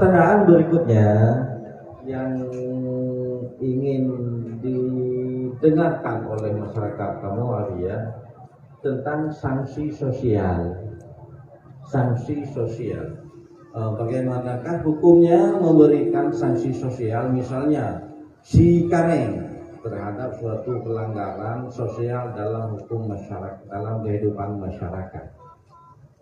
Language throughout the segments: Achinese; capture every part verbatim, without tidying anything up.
Pertanyaan berikutnya yang ingin didengarkan oleh masyarakat kamoe, Alia, tentang sanksi sosial. Sanksi sosial. Eh, bagaimanakah hukumnya memberikan sanksi sosial, misalnya si kameng terhadap suatu pelanggaran sosial dalam hukum masyarakat, dalam kehidupan masyarakat?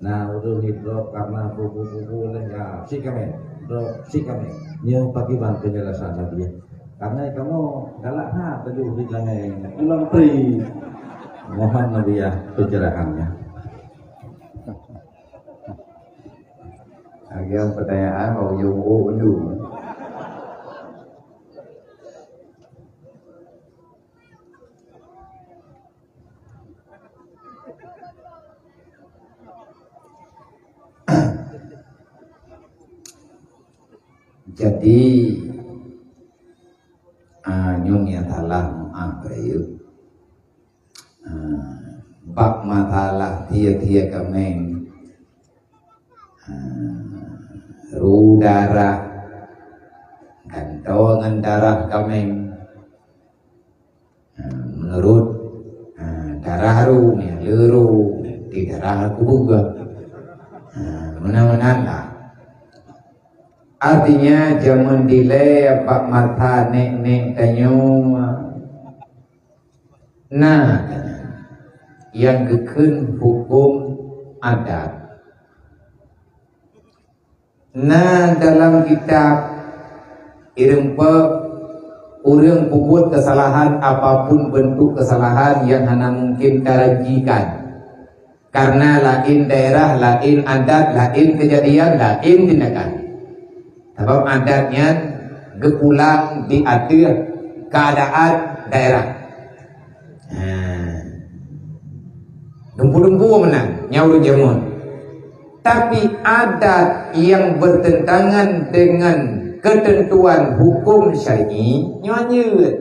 Nah, udah hidrop karena bubu-bubu leh ya, si kameng, drop si kameng. Nyoe pakriban penjelasan Nabi. Karena kamu galak ha baju di kameng, pulang pri. Mohon Nabi ya pencerahannya. Ada pertanyaan mau jumpa dulu. Jadi, ah, nyoe nyang salah meu'ah bayeue. Ah, bak masalah thie-thie kameng, ah, ru darah, gantoe ngon darah kameng, Ha, meunurot, ha, darah ru, nyan le ru, di darah kubu geuh. Ha, meunan-meunan lah. Artinya, jameun dilée bak masa nek-nek tanyoe na nyang geukheun huköm adat. Na dalam kitab, ireumpok ureuëng peubuet keusalahan, apapun beuntuk keusalahan nyang hana mungken tajanjikan. Karena laén daerah, laén adat, laén keujadian, laén tindakan. Sabab adat nyan geupulang di ateueh keuadaan daerah. Ha. Dumpu-dumpu meunan, nyan ureuëng jameun. Tapi adat nyang bertentangan dengan ketentuan hukum syar'i, nyoe hanjeuet.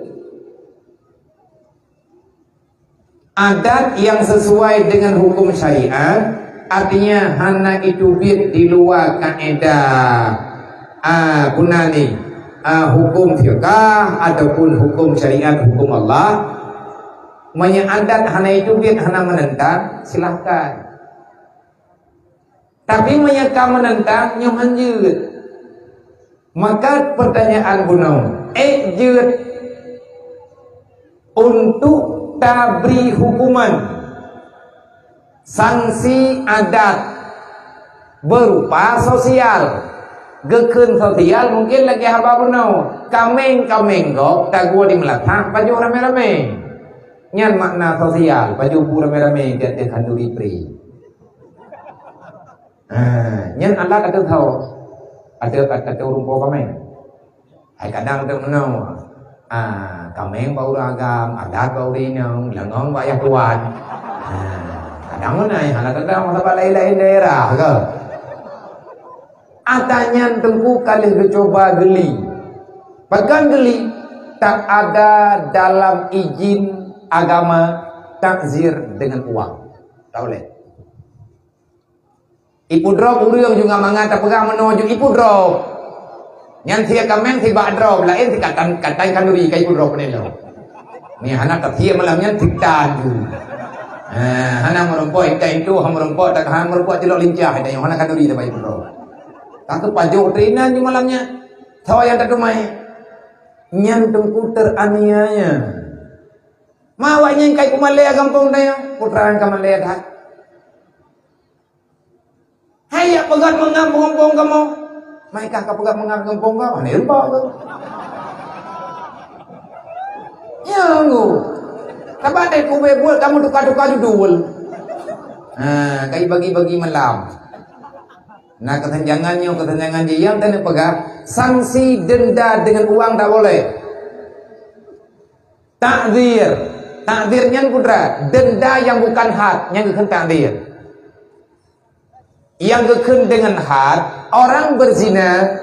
Adat nyang sesuai dengan hukum syariat, artinya hana iteubiet di luwa kaedah, ah, guna ni, ah, hukum fiqah ataupun hukum syariat, hukum Allah. Meunyoe adat hana iteubiet, hana meunentang, silahkan. Tapi meunyoe ka meunentang, nyoe hanjeuet. Maka pertanyaan bunoe, ék jeuet untuk tabri hukuman sanksi adat berupa sosial. Geukheun sosial mungken lagée haba bunoe. Kameng-kameng gob tagoe di meulasah pajoh ramé-ramé. Nyan makna sosial, pajoh bu ramé-ramé di ateueh khanduri pri. Ha, nyan adat ateueh tho. Ateueh, ateueh ureuëng po kameng. Hai kadang teuk meunoe. Ah, kameng bak ureuëng agam, adat bak ureuëng inong, leungong bak yah tuan. Ha, kadang meunan, hana teuntang masa bak laén-laén daerah ke. Ata nyan teungku ka lheueh geucuba geuli. Pakon geuli? Tak ada dalam izin agama takzir dengan uang. Tak boleh. Ipeudrop ureuëng ju ngon mangat tapeugah meunoe ju ipeudrop. Nyan sie kameng sibak drop, laén sikatan, katan khanduri ka ipeudrop nyan lom. Ni hana tasie malam nyan sitan ju. Ha, hana meurumpok itai itu, hana meurumpok tak hana meurumpok cilok lincah itai hana khanduri tabai ipeudrop. Ka keupajoh teuinan ju malam nyan. Soe nyang tateumai? Nyan teungku teraniaya. Ma awak nyan kai kumalée gampông tanyoe, putra nyang ka malée that. Hai yak peugah meungab gampông kamoe. Mai kah ka peugah meungab gampông kah? Mana nampak tu? Ya, nggu. Saban deh kubeh buet kamu tuka-tuka judul. Ha, kai bagi-bagi malam. Nah, kesenjangan nyoe, kesenjangan jih nyang teuneuk peugah, sanksi denda dengan uang tak boleh. Takzir. Takzir nyan putra, denda yang bukan had, nyan geukheun takzir. Yang geukheun dengan had, orang berzina,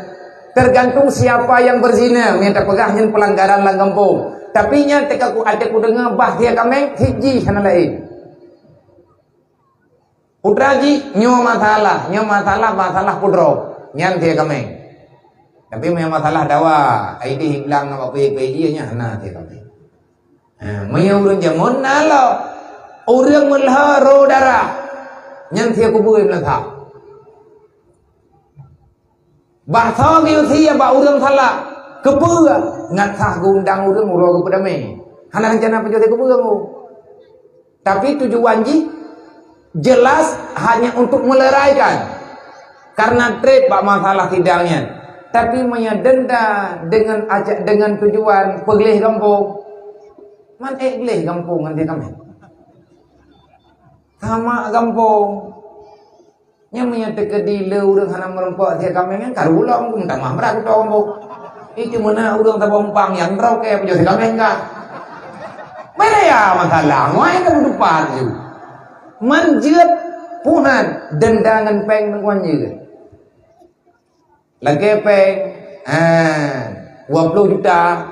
tergantung siapa yang berzina, nyang tapeugah nyan pelanggaran lam gampông. Tapi nyan teuka ku até kudeungoe bah dia kameng, hiji hana laén. Putra jih, nyoe masalah, nyoe masalah, masalah pudrop. Nyan dia kameng. Tapi meunyoe masalah dawa, aideh iblang ngon apa-apa jih nyan hana teuka. Ha, meunyoe ureuëng jameun na lom, ureuëng meulhö roh darah, nyan sie kubui meulhö. Bak soe geuyue sie bak ureuëng salah, keupeue ngat sah geuundang ureuëng uroe geupeudamé. Hana rencana pajoh sie keupeue ngon. Tapi tujuan jih jelas hanya untuk meleraikan. Karena treb bak masalah sidang nyan. Tapi meunyoe denda dengan aja-, dengan tujuan peugleh gampông, man ék gleh gampông ngon sie kaméng. Sama gampông. Nyan meunyoe teukeudi le ureuëng hana meurumpok sie kaméng nyan, karu lom geutamah brat kuto gampông. Itu meuna ureuëng saboh umpang nyang droe keu pajoh sie kaméng ka. Beda ya masalah, ngon ka meutupat ju. Man jeuet puhan denda ngon péng ngon jeuet. Lakée péng, ha, dua puluh juta,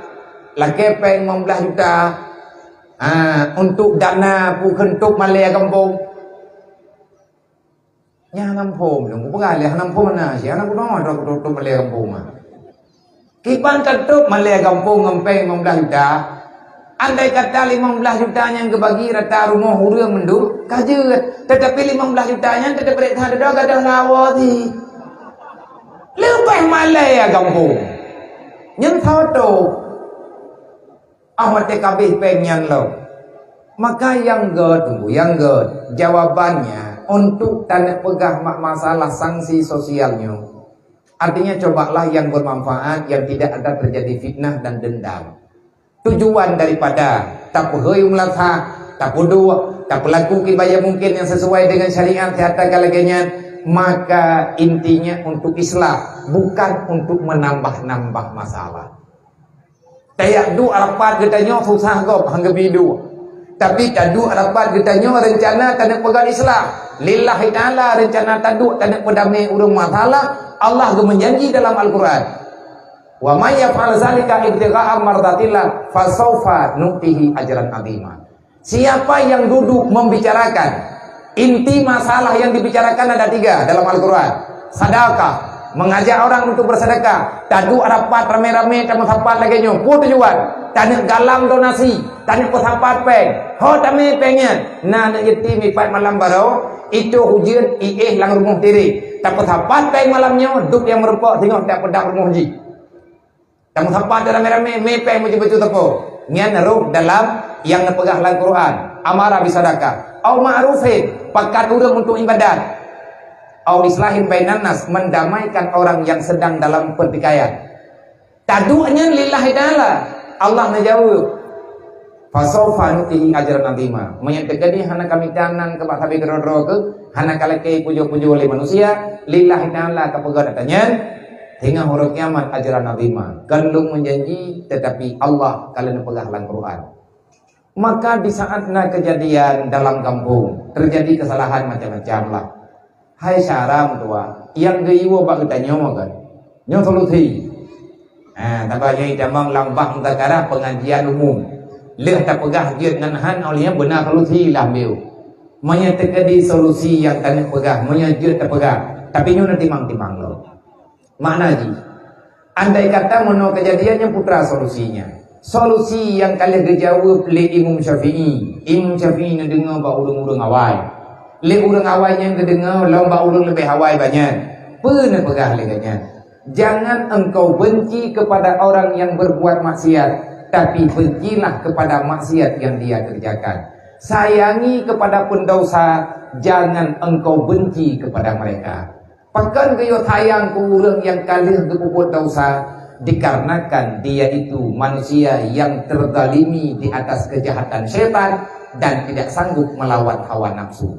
lakée péng lima belas juta, ha, untuk dana peukheun tôb malée gampông. Nyan hana muphom, lôn kupeugah lé hana muphom na, si hana kudeungoe droe tôb malée gampông ma. Kiban ka tôb malée gampông ngon péng lima belas juta. Andai kata lima belas juta nyan geubagi rata rumoh ureuëng mandum, ka jeuet. Tetapi lima belas juta nyan teutap rét that dudoe gadoh lawa si. Leubeh malée gampông. Nyan soe tôb. Ah, watée kabeh péng nyan lom. Maka nyang gét, tunggu, nyang gét. Jawabannya untuk taneuk peugah ma-, masalah sanksi sosial nyoe. Artinya, cobalah yang bermanfaat, yang tidak ada terjadi fitnah dan dendam. Tujuan daripada tapeuhôi meulasa, tapeuduek, tapeulaku kibaya mungkin yang sesuai dengan syariat, nyata ka lagée nyan, maka intinya untuk islah, bukan untuk menambah-nambah masalah. Tajak duek rapat geutanyoe susah gob han geubi duek. Tapi taduek rapat geutanyoe reuncana taneuk peugah islah. Lillahi ta'ala reuncana taduek taneuk peudamé ureuëng masalah, Allah geumeujanji dalam Al-Quran, "Wa may yaf'al zalika ibtigha'a mardatillah fasaufa nu'tihi ajran 'azima." Siapa yang duduk membicarakan, inti masalah yang dibicarakan ada tiga dalam Al-Quran. Sedekah, mengajak orang untuk bersedekah. Taduek rapat ramé-ramé tameusapat lagée nyoe. Peue tujuan? Taneuk galang donasi, taneuk peusapat péng. Ho tamé péng nyan, na aneuk yatim ipat malam baroe, itoh ujeuen, iéh lam rumoh tireng. Tapeusapat péng malam nyoe, duek nyang meurumpok singoh tapeudong rumoh jih. Tameusapat ramé-ramé, mé péng meucue-meucue sapo. Nyan rôh dalam nyang neupeugah lam Quran, amara bisadaqah, au ma'rufin, pakat ureuëng untuk ibadat, au islahin bainan nas, mendamaikan orang yang sedang dalam pertikaian. Taduek nyan lillahi ta'ala, Allah neujaweueb. Fasaufa nu'tihi ajran 'azima. Meunyoe teukeudi hana kamita nan keu bak sabe keudroe-droe keuh, hana kalakée pujoe-pujoe lé manusia, lillahi ta'ala kapeugah ata nyan, singoh uroe kiamat ajran 'azima. Kon lôn meujanji, tetapi Allah ka lheueh neupeugah lam Quran. Maka di saat na kejadian dalam kampung, terjadi kesalahan macam-macam lah. Hai syara meutuah, nyang geuyue bak geutanyoe kan? Nyoe solusi. Ha, taba nyoe itamong lam bah meuzakarah pengajian umum. Lheueh tapeugah jeuet ngon han, oleh nyan beuna solusi lah bieu. Meunyoe teukeudi solusi nyang taneuk peugah, meunyoe jeuet tapeugah. Tapi nyoe na timang-timang lom. Makna jih, andai kata meunoe kejadian nyang putra solusinya. Solusi nyang ka lheueh geujaweueb lé Imam Syafi'i. Imam Syafi'i neudeungoe bak ureuëng-ureuëng awai. Lé ureuëng awai nyan geudeungoe lom bak ureuëng leubeh awai banyan. Peue neupeugah lé gobnyan? Jangan engkau benci kepada orang yang berbuat maksiat, tapi bencilah kepada maksiat yang dia kerjakan. Sayangi kepada pendosa, jangan engkau benci kepada mereka. Pakon geuyue sayang keu ureuëng nyang ka lheueh geupeubuet desya? Dikarenakan dia itu manusia yang terzalimi di atas kejahatan syaitan dan tidak sanggup melawan hawa nafsu.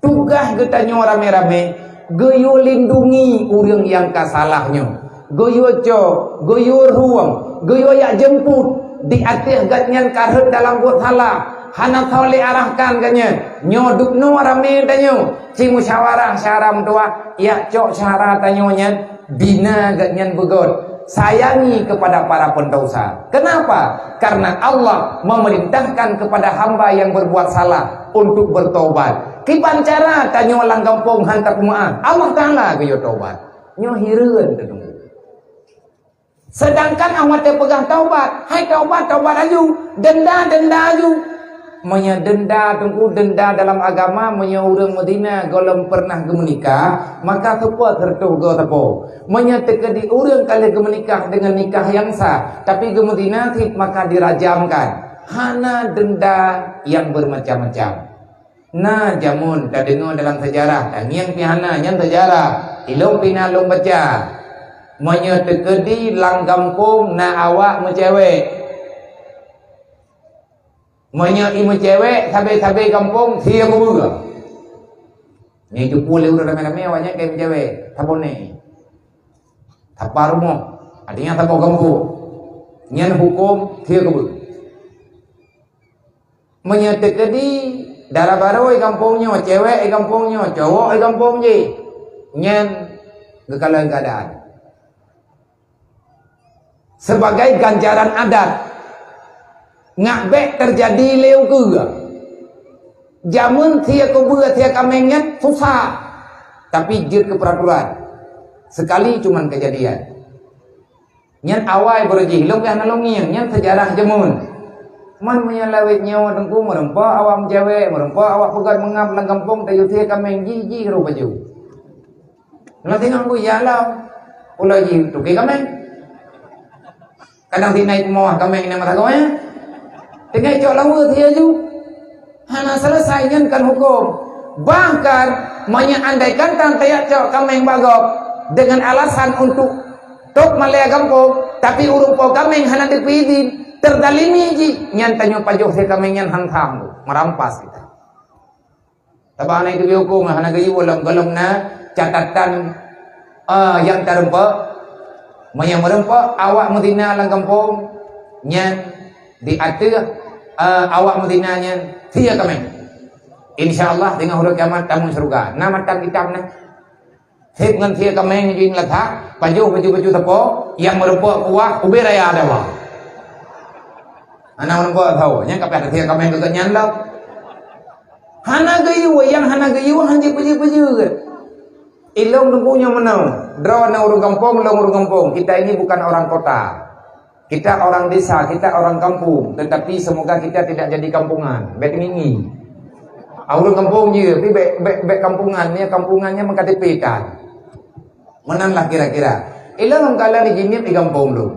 Tugaih geutanyoe ramé-ramé geuyue lindungi ureuëng nyang ka salah nyoe, geuyue cok, geuyue rueng, geuyue jak jeumput di ateueh gobnyan ka rhot dalam buet salah, hana soe lé arahkan gobnyan. Nyoe dubnoe ramé tanyoe, ci musyawarah syara meutuah, jak cok syara tanyoe nyan, bina gobnyan beugöt, sayangi kepada para pendosa. Kenapa? Karena Allah memerintahkan kepada hamba yang berbuat salah untuk bertobat. Kiban cara tanyoe lam gampông han tapeumeu'ah, Allah Taala geuyue tobat. Nyoe hireuen teudeungoe. Seudangkan awak teupeugah taubat, hai taubat, taubat laju, denda, denda laju. Meunyoe denda, Teungku, denda dalam agama, meunyoe ureuëng meuzina gohlom peureunah geumeunikah, maka seupôt seureutôh goe sapo. Meunyoe teukeudi ureuëng ka lheueh geumeunikah deungon nikah nyang sah, tapi geumeuzina cit, maka dirajamkan. Hana denda nyang beumacam-macam. Na jameun tadeungoe dalam seujarah, tangieng pih hana, nyan seujarah. Ilôn pih na lôn baca. Meunyoe teukeudi lam gampông na awak meucewek. Meunyoe i meucewek, sabe-sabe gampông sie keubeue. Nyan jipue lé ureuëng ramé-ramé, awak nyan ka meucewek, saboh nèk. Sapa rumoh, artinya saboh gampông. Nyan hukôm sie keubeue. Meunyoe teukeudi dara barô i gampông nyoe, cewek i gampông nyoe, cowok i gampông jih, nyan geukalon keuadaan. Sebagai ganjaran adat, ngak bék teujadi lé ukeue. Jameun sie keubeue sie kaméng nyan susah, tapi jeuet keu peuraturan. Sekali cuman kejadian. Nyan awai baroe jih, lôn pih hana lôn ngieng, nyan seujarah jameun. Man meunyoe lawét nyoe Teungku, meureumpok awak meucewek, meureumpok awak peugöt meungab lam gampông, tayue sie kaméng jih-jih rôh baju. Lam singoh ku ya lom, ulah jih tuké kaméng. Kadang si nai peumawah kaméng inong mata goe. Tinggai cok lawa sie ju. Hana selesai, nyan kan hukum. Bahkan, meunyoe andaikan tan tayak cok kaméng bak gob dengan alasan untuk tok malée gampông, tapi ureuëng po kaméng hana dibri idin, teuzalimi jih, nyan tanyoe pajoh sie kaméng nyan han tham, merampas kita. Sabab hana geuyue huköm, hana geuyue lom, gohlom na catatan, eh, nyang tareumpok. Meunyoe meureumpok awak meuzina lam gampông, nyan di ateueh, eh, awak meuzina nyan sie kaméng. Insya Allah, teungoh uroe kiamat tamong syeuruga. Na matan kitab na. Sép ngon sie kaméng jih meulasak, pajoh baju-baju sapo, nyang meureumpok kuah, ubé raya ada wah. Hana meureumpok sawo, nyan ka payah sie kaméng keu gobnyan lom. Hana geuyue, nyang hana geuyue, han jipeujeuet-peujeuet. Ilôn Teungku nyoe meunoe, droeneuh ureuëng gampông, lôn ureuëng gampông. Kita ini bukan orang kota. Kita orang desa, kita orang kampung, tetapi semoga kita tidak jadi kampungan. Bék ngingi. Ah, ureuëng gampông jih, tapi bék, bék, bék kampungan. Nyan kampungan nyan meuKTP tan. Meunan lah kira-kira. Ilôn lôn kala di Jeunieb di gampông lôn.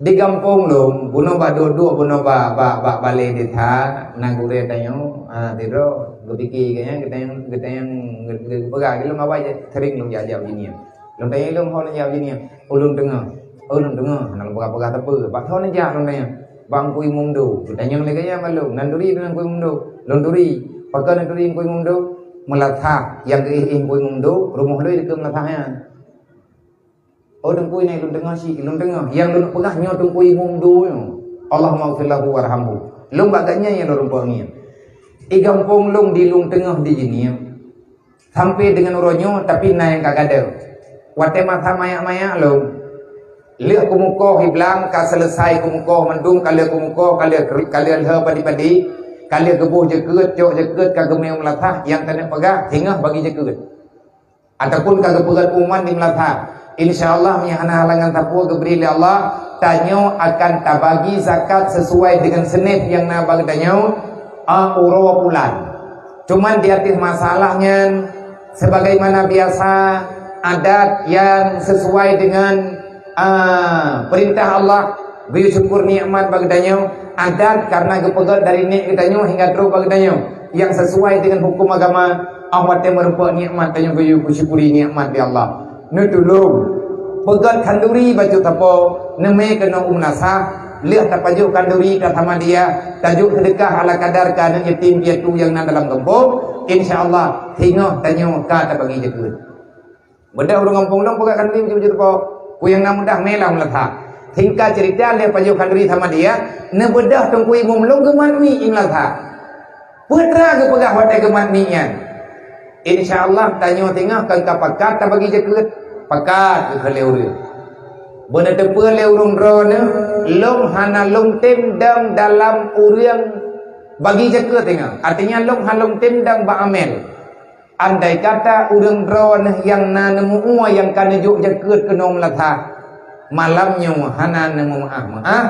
Di gampông lôn, bunoe bak duek-duek, bunoe bak, bak, bak balé desa, na gurée tanyoe, ah, sidroe geupike keu nyan, geutanyong, geutanyong, geu-, geu-, geupeugah, ilôn awai sering lôn jak-jak Jeunieb. Lôn tanyong ilôn ho lôn jak Jeunieb. Ulôn teungoh, ulôn teungoh, hana lôn peugah-peugah sapeue. Bak soe neujak lôn tanyong? Bak Teungku Imum Meudo. Geutanyong lé gaya bak lôn, "Na neuturi keunan Teungku Imum Meudo?" Lôn turi. Pakon neuturi Teungku Imum Meudo? Meulasak nyang geuéh-éh Teungku Imum Meudo, rumoh lôn dikeue meulasak nyan. Oh, Teungku, nyan lôn teungoh cit, lôn teungoh. Nyang lôn peugah nyoe Teungku Imum Meudo nyoe. Allahumma ighfir lahu warhamhu. Lôn bak gobnyan nyang lôn rumpok ngieng. I gampông lôn di lôn teungoh di Jeunieb. Sampai deungon uroe nyoe, tapi na nyang ka gadôh. Watée masa manyak-manyak lôn, lheueh keumukoh iblang ka selesai keumukoh mandum, ka lheueh keumukoh, ka lheueh keri-, ka lheueh lheueh padi-padi, ka lheueh geuboh jeukeut, cok jeukeut ka geumé u meulasah, nyang keuneuk peugah, singoh bagi jeukeut. Ataupun ka geupeugét pengumuman di meulasah. Insya Allah, meunyoe hana halangan sapeue geubri lé Allah, tanyoe akan tabagi zakat sesuai dengan seunif nyang na bak geutanyoe, a, uroe bulan. Cuman di ateueh masalah nyan, sebagaimana biasa, adat nyang sesuai dengan, a, peurintah Allah, geuyue syukur nikmat bak geutanyoe, adat karena geupeugét dari nek geutanyoe hingga trok bak geutanyoe, nyang sesuai dengan huköm agama, óh watée meurumpok nikmat tanyoe geuyue syukuri nikmat di Allah. Neutulông. Peugét khanduri bacut sapo, neumé keunoe u meulasah, lheueh tapajoh khanduri, tasamadiyah, tajok seudeukah ala kadar keu aneuk yatim piatu nyang na dalam gampông, insya Allah, singoh tanyoe ka tabagi jeukeut. Beudôh ureuëng gampông lôn peugét khanduri bacut-bacut sapo, peue nyang na mudah mé lam meulasah. Singkat cerita, lheueh pajoh khanduri samadiyah, neubeudôh Teungku Imum lôn geumat miet i meulasah. Peue teuma geupeugah watée geumat miet nyan? Insya Allah, tanyoe singoh kon ka pakat tabagi jeukeut, pakat geukheun lé ureuëng. Beuneuteupeue lé ureuëng droeneuh, lôn hana lôn tem dong dalam ureuëng bagi jeukeut singoh. Artinya, lôn hana lôn tem dong bak amel. Andai kata ureuëng droeneuh nyang na neumeuue nyang ka neujok jeukeut keunoe meulasah, Malam nyoe hana neumeu'ah-meu'ah.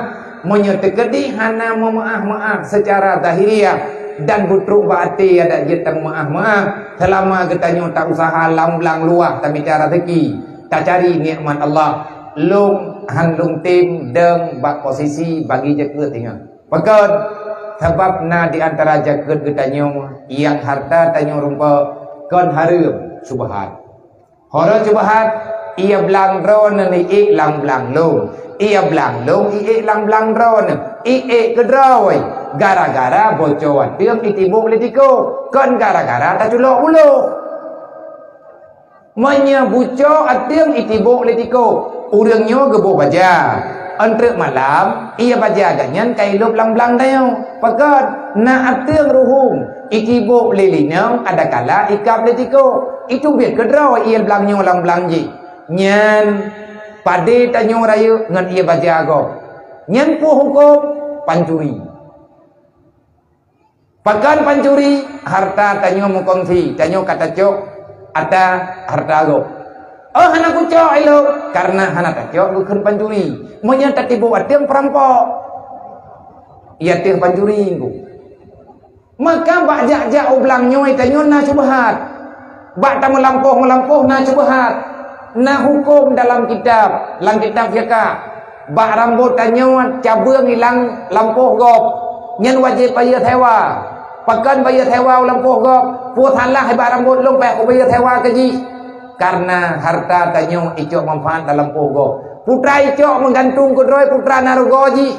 Meunyoe teukeudi hana meumeu'ah-meu'ah seucara zahiriah dan beutrok bak até adak jeuet tameu'ah-meu'ah, seulama geutanyoe ta usaha lam blang luwah tamita raseuki, tacari nikmat Allah, lôn han lôn tem deueng bak posisi bagi jakeuet ingat. Pakon? Sabab na di antara jakeuet geutanyoe nyang harta tanyoe rumpok kon hareuem, syubhat. Hora syubhat, ie blang droeneuh iék lam blang lôn. Ie blang lôn iék lam blang droeneuh. Iék keudroe. Gara-gara boco ateueng itibok lé tiko. Kon gara-gara taculok bulo. Meunyoe boco ateueng itibok lé tiko, ureuëng nyoe geuboh baja. Eunteuk malam, ie baja geuh nyan ka ilôb lam blang tanyoe. Pakon? Na ateueng ruhueng. Itibok lé linong adakala ikab lé tiko. Iteubiet keudroe ie blang nyoe lam blang jih. Nyan padé tanyoe rayeuk ngon ie baja gob. Nyan peue hukôm? Pancuri. Pakon pancuri? Harta tanyoe meukongsi, tanyoe ka tacok ata harta gob. Oh, hana kucok ilôb, kareuna hana tacok geukheun pancuri. Meunyoe tatibok ateueng peurampok, ie ateueng pancuri ngon. Maka bak jak-jak u blang nyoe tanyoe na syubhat. Bak tameulampôh-meulampôh na syubhat. Na hukôm dalam kitab, lam kitab fiqah. Bak rambôt tanyoe cabeueng ilang lampôh gob. Nyan wajéb bayeue sewa. Pakon bayeue sewa u lampôh gob? Peue salah bak rambôt lôn payah kubayeue sewa keu jih? Kareuna harta tanyoe icok manfaat lam lampôh gob. Putra icok meugantung keudroe putra na rugoe jih,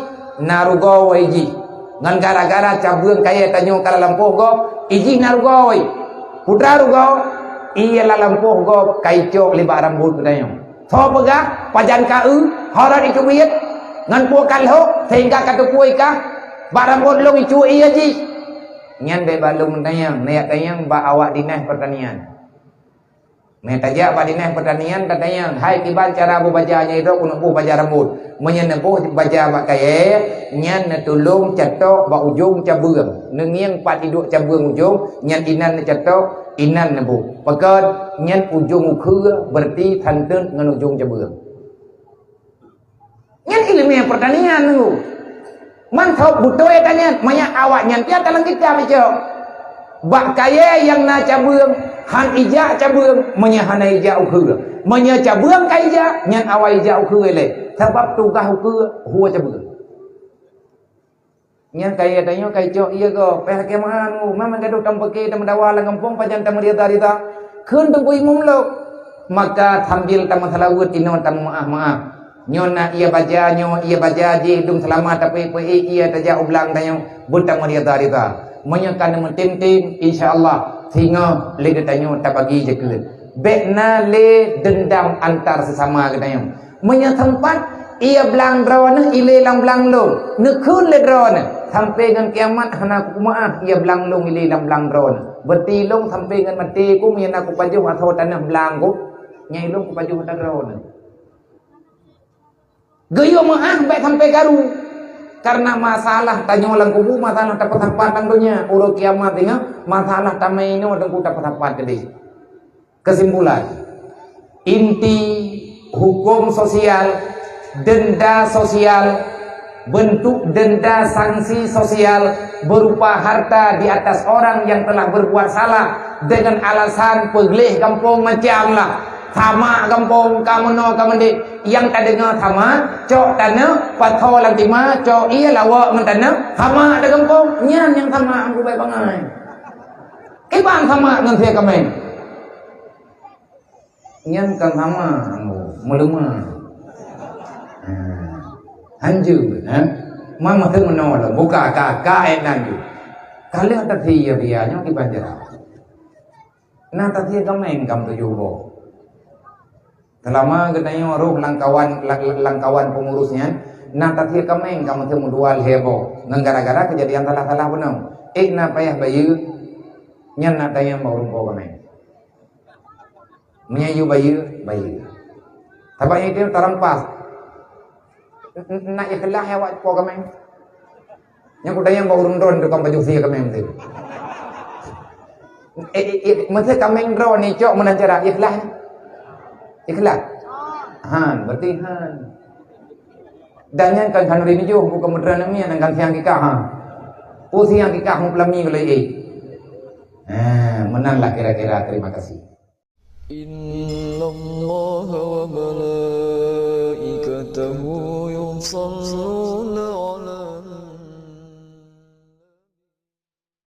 na rugoe jih. Ngon gara-gara cabeueng kayée tanyoe ka lam lampôh gob, ijih na rugoe. Putra rugoe, ie lam lampôh gob ka icok lé bak rambôt geutanyoe. Soe peugah, pajan ka eu, hora iteubiet, ngon peue ka lhok, sehingga ka teupue kah, bak rambôt lôn icu ie jih. Nyan bèk bak lôn tanyong, neujak tanyong bak awak dinas pertanian. Meutajak bak dinas pertanian tatanyong, "Hai, kiban cara boh baja nyoe droe keuneuk boh baja rambôt?" Meunyoe neuboh baja bak kayée, nyan neutulông catok bak ujong cabeueng. Neungieng pat iduek cabeueng ujong, nyan inan neucatok, inan neuboh. Pakon? Nyan ujong ukheue, berarti santeut ngon ujong cabeueng. Nyan ileumèe pertanian tu. Mantong beutôi tanyan, meunyo awak nyan pih ka lam kitab icok. Bak kayée nyang na cabeueng, han ijak cabeueng, meunyo hana ijak ukheue. Meunyo cabeueng ka ijak, nyan awai ijak ukheue lé. Sabab tugaih ukheue, hue cabeueng. Nyan kayée tanyoe ka icok ie gob, pih lakée meu'ah, ma meugadoh tameupiké tameudawa lam gampông pajan tameurida-rida. Kheun teungku imum lom. Maka sambil tameuseulaweuet inoe tameu'ah-meu'ah. Nyoe na ie baja, nyoe ie baja jih dum seulama tapeuék-peuék ie tajak u blang tanyoe beutameuridha-ridha. Meunyoe ka neumeutem-tem, insya Allah singoh lé geutanyoe tabagi jakeuet. Bék na lé deundam antar seusama geutanyoe. Meunyoe teumpat ie blang droeneuh ilé lam blang lôn, neukheun lé droeneuh, sampoe ngon kiamat hana kupeumeu'ah ie blang lôn ilé lam blang droeneuh. Beuti lôn sampoe ngon maté ku meunyoe na kupajoh asoe tanoh blang ku, nyang lôn kupajoh ata droeneuh. Geuyue meu'ah bék sampoe karu. Kareuna masalah tanyoe lam kubu, masalah tapeusapat lam donya. Uroe kiamat singoh, masalah tamé inoe teungku tapeusapat keudeh. Kesimpulan, inti hukum sosial, denda sosial, bentuk denda sanksi sosial berupa harta di atas orang yang telah berbuat salah dengan alasan peugleh gampông macam lah. Samak gampông, ka meunoe ka meudéh. Nyang tadeungoe samak, cok tanoh, pasoe lam tima, cok ie lawok ngon tanoh, samak di gampông. Nyan nyang samak ngon gubée bangai. Kiban samak ngon sie kaméng. Nyan kan samak, meuleumah. Ha. Hanjeuet, ha? Man meuteumeunoe lom, buka ka, ka ék nan ju. Ka lheueh tasie bia nyoe kiban jeuet. Na tasie kaméng ka meutujoh boh. Seulama geutanyoe rôh lam kawan, lam, lam kawan peungurus nyan, na tasie kaméng ka meuteumeudual lhée boh. Ngon gara-gara keujadian salah-salah bunoe. Ék na payah bayeue, nyan na tanyong bak ureuëng po kaméng. Meunyoe yue bayeue, bayeue. Sabab nyan itu tarampas. N-, n-, na ikhlas ya awak po kaméng. Nyang kutanyong bak ureuëng droe tukang pajoh sie kaméng tu. Eh, eh, eh, masa kaméng droe ni cok meunan cara ikhlas. Ikhlas. Han, berarti han. Dan nyan kan khanuri mijoh, bukan meuteran namiet, dan kan siang kikah, ha. Peue siang kikah meupeulami gulai, eh. Eh, meunan lah kira-kira. Terima kasih. إن الله وملائكته يصلون